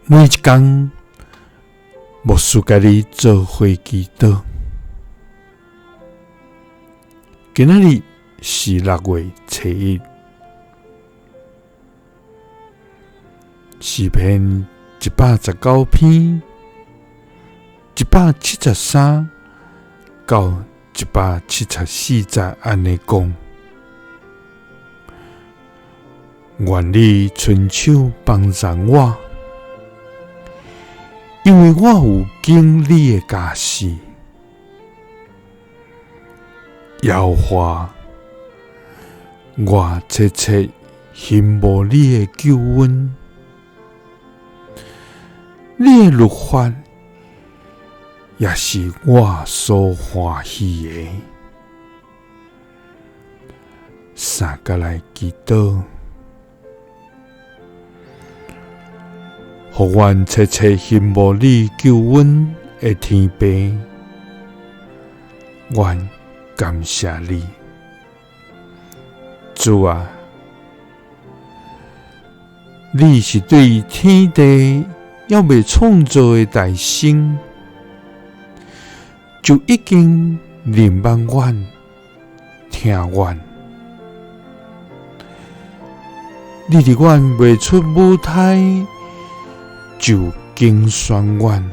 每一工，牧师佮你做伙祈祷。今仔日是6月初1，诗篇119篇173到174节按呢讲：愿你伸手帮助我，因为我有经你的教示。耶和华，我切切欣慕你的救恩，你的律法也是我所欢喜的。三个来祈祷，予阮切切欣慕你救恩的天父，阮感谢你，主啊，你是对天地犹未创造的大神，就已经认捌阮、疼阮。你伫阮未出母胎就拣选阮，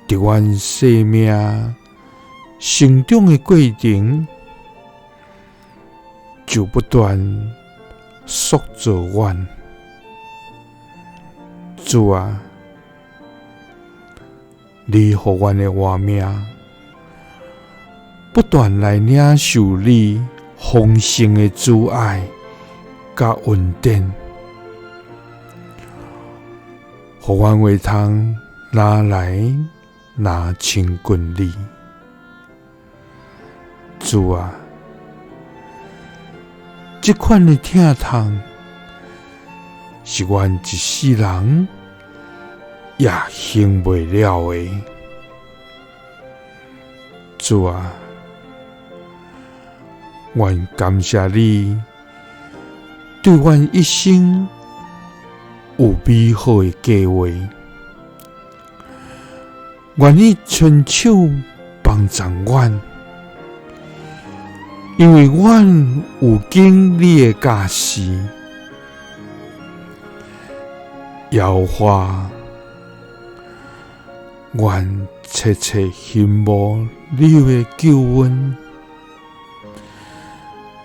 伫阮生命成长的过程，就不断塑造阮。主啊，你予阮的活命不断来领受你丰盛的慈爱佮恩典，予阮会通若来若亲近你。主啊，这款的疼痛是阮一世人也还袂了的。主啊，阮感谢你对阮一生有美好的计划，愿你伸手帮助阮，因为阮有经你的教示。耶和华，阮切切欣慕你的救恩，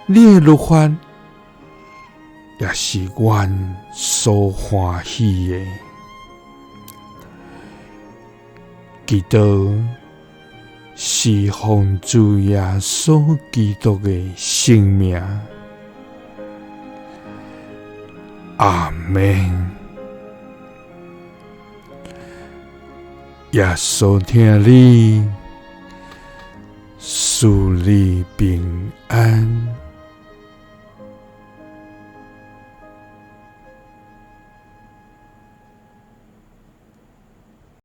你的律法也是阮所欢喜的。祈祷是奉主耶稣基督的圣名，阿们。耶稣疼你，赐你平安。